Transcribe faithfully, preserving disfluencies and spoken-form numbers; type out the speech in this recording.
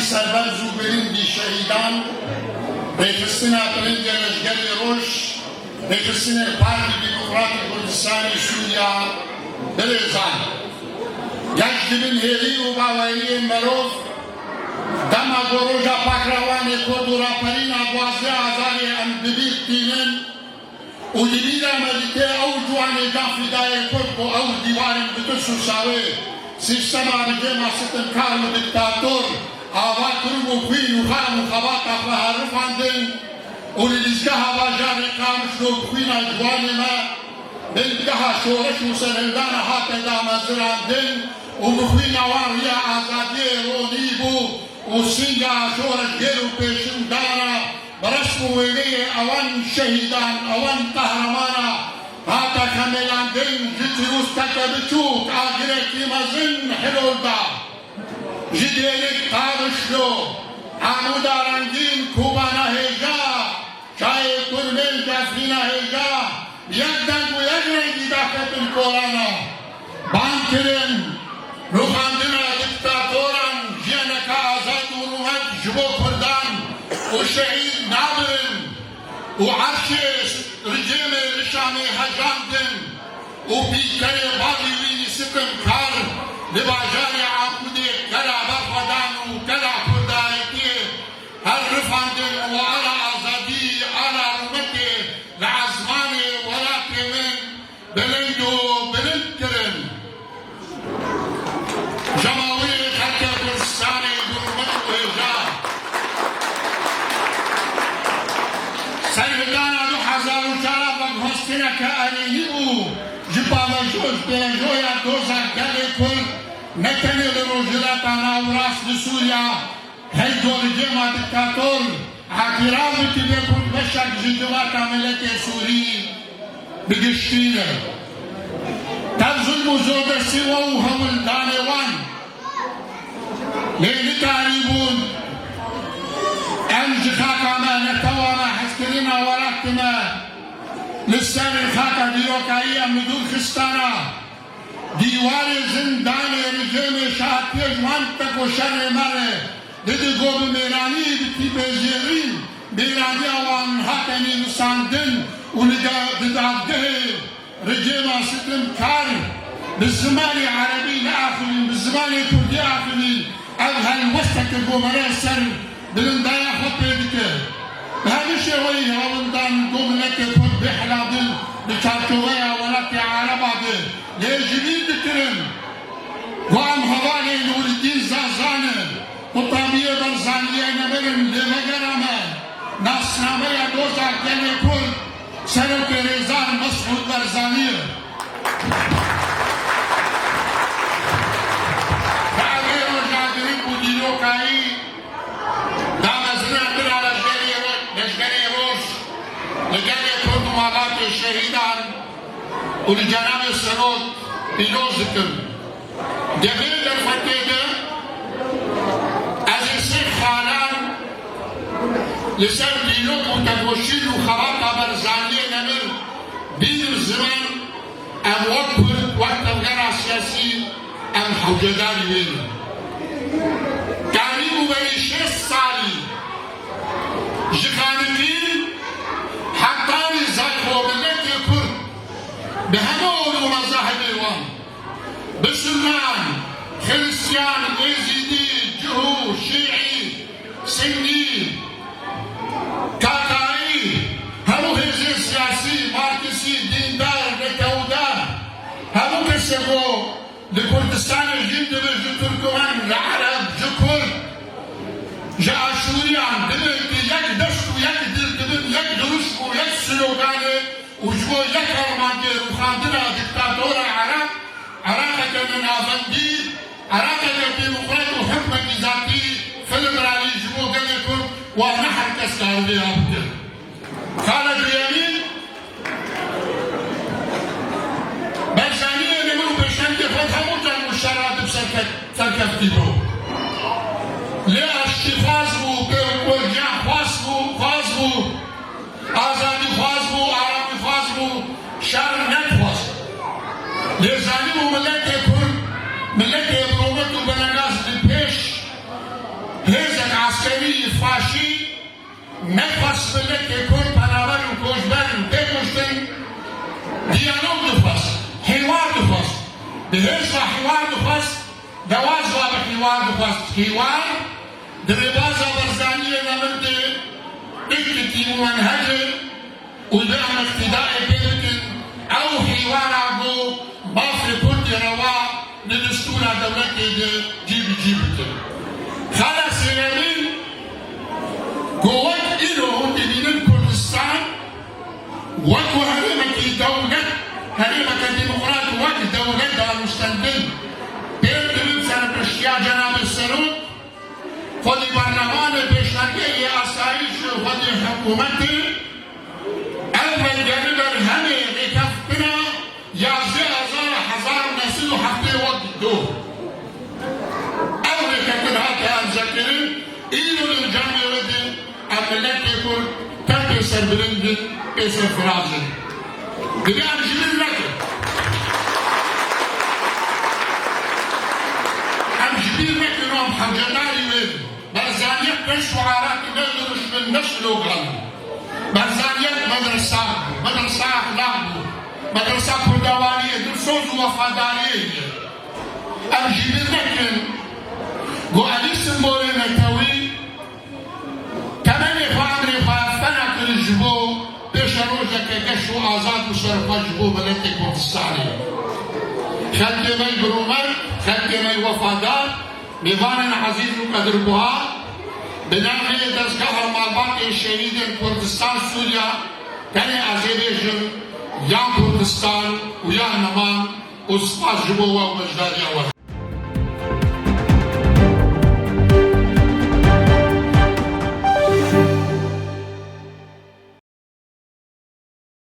Serberz û bilind şehîdan, rêxistina bilind ya Leşkerê Roj, rêxistinên Partî Demokratîk Kurdistanê Sûriya, birêzan. Geş dibin hêvî û baweriyên merov, dema ku roja Pakrewanê Kurd û raperîna duwazdeh Azarê em bi bîr tînin, û di bîra me dike ew ciwanê can fîdayê Kurd ku ew dîwarên bi tirs û sawê sîstema rejêma sitimkar û diktator ava kiribû xwîn û xan û xebata xwe herifandin û li dîzgeha bajarê Qamişlo bi xwîna ciwanê me bingeha şoreş û serhildana hate damezirandin û bi xwîna wan riya azadiyê ronî bû û sînga şoreşgêr û pêşindana bi resm û wêneyê ewan şehîdan, ewan qehramana hate xemêlandin, ji tîrûsteke biçûk agirekî mezin hilol da. Ji dêrik Qamişlo, Amûda rengîn, Kobana hêja, çayê Kurmên, Cefrîna hêja, yek deng û yek rengî daketin kolana. Bang kirin, rûxandina diktatoran, jiyaneke azad û rûmet ji bo Kurdan û şehîd nabirin û erşê rejêmê li Şamê hejandin û pîkerê bavî wî sitimkar li bajarê Amûdê kela berxwedan û kela Kurdayetiyê herifandin û ala azadî, ala rûmetê li ezmanê welatê min bilind û bilind kirin. Cemawerê xelkê Kurdistanê bi rûmet û hêja. Serhildana du hezar û çar veguhestineke erênî bû ji pavejo, ji pêvejoya doza gelê Kurd, ne tenê li Rojhilata Navrast, li Sûriya, Hey, doricêma diktator, îtîraf bike bê ku beşek ji civata miletê Sûrî bi giştî ne. Tev zulm û zordestî we û hewldanê wan lê nikarîbûn em ji xaka me, netewa me, hezkirina welatê me li ser xaka dîrokayî em li dûr xistana. Dîwarê zindanê rejêmê şa pêş wan teko şerê me re didi go bi mêranî, bi tîpê zêrîn mêraniya wan hate nivîsandin û li da-, di dadgehê rejêma sitimkar bi zimanê erebî neaxivîn, bi zimanê kurdî axivîn, ev helwesteke go me re ser bilindaya xwe pê dike. Bi hemî şêweyî hewldan ku miletê Kurd bê hilavdin di çarçoveya welatê Ereba de lê ji bîr dikirin ku em hevalên Nûreddîn Zaza ne, qutabiyê Barzaniyê nemir in, lêvegera me nasnameya doza gelê Kurd Serokê Rêzdar Mesûd Barzanî ye. Bi evê roja girîng û dîrokayî, damezrina din a leşkerê ro-, leşkerê roj li gelê Kurd û malbatê şehîdan û li cenabê Serok pîroz dikim. Di vê derfetê de ez ê sê xalan li ser dîrok û tekoşîn û xebata Barzaniyê nemir bînim ziman. Em wek Kurd, wek tevgera siyasî, em hewcedarî wê ne. Karî bû berî şêst salî ji xanikî heta nîzayxo miletê Kurd bi hemû ol û mezahibê wan, bisilman, xiristiyan, êzîdî, cihû, şîî, sinnî, Kakayî, hemû hêzên siyasî, marksî, dîndar, netewdar, hemû kesê ku li Kurdistanê jîn dibe, ji Tirkmen, li Ereb, ji Kurd, ji Aşûriyan, dibe ku yek dest û yek dil dibin, yek dirûşm û yek sloganê û ji bo yek armancê rûxandina dîktatora Ereb, Iraqeke bi navendî, Iraqeke demokrat û hikmekî zatî, federalî ji bo gelê Kurd, wa ne her kes karibe ya bike. Xala duyemîn, Barzaniyê nemir û pêşengê xwe hemû cem û şera dib serke-, serkeftî bû. Lê aştîxwaz bû, pêwendîxwaz bû, xwaz bû. Azadîxwaz bû, aramîxwaz bû, şer nedixwast. Lê zanîbû miletê Kurd, miletê bi rûmet û bi rengaz li pêş hêze Serî faşî nexwest miletê Kurd penaber û koçber û tê kuştin, diyalog dixwest, hêwar dixwest. Bi hêza hêwar dixwest, dewaz va bi hêwar dixwest. Hêwar di rêbaza Barzaniyê de min tê, îkitî û menhecê û dê em îqtîdayê pê bikin, ew hêwara ku mafê Kurdê rewa di distûra dewletê de cî bi cî bikin. Xala sêyemîn, ku wek îro hûn dibînin Kurdistan, wek ku herêmekî dewlet, herêmeke demokrat wek dewlet danûstendin, pê dibin serpiştiya Cenabê Serok, xwedî berlemanê, pêşmergeyê asayîşê, xwedî hikûmetê, ev belge li ber hemê rêkeftina yazdeh Azara hezar û neh sed û heftê û du. Ev rêkeftin hate erzekirin, îro li encamê wê de em miletê Kurd tev pê serbilind bin, pê serfiraz in. Divê em ji bîr nekin. Em ji bîr nekin û em hewcedarî wê bin. Barzaniyek ne şuarat, ne duruşmin, ne slogan. Barzaniyek medresa bû, medresa exlaq bû, medresa kurdewariyê, dilsoz û wefadariyê ye. Em ji bîr nekin ku evî simbolê netewî temenê xwe, emrê xwe fena kir ji bo pêşerojeke geş û azad û serxweş ji bo miletê Kurdistanê. Xelkê me yê birûmet, xelkê me yê wefadar, mêvanên ezîz û qedirbuha, bi navê Dezgeha Malbatên Şehîdên Kurdistan Sûriya, tenê ez ê bêjim, yan Kurdistan û yan neman û spas ji bo we û beşdariya we.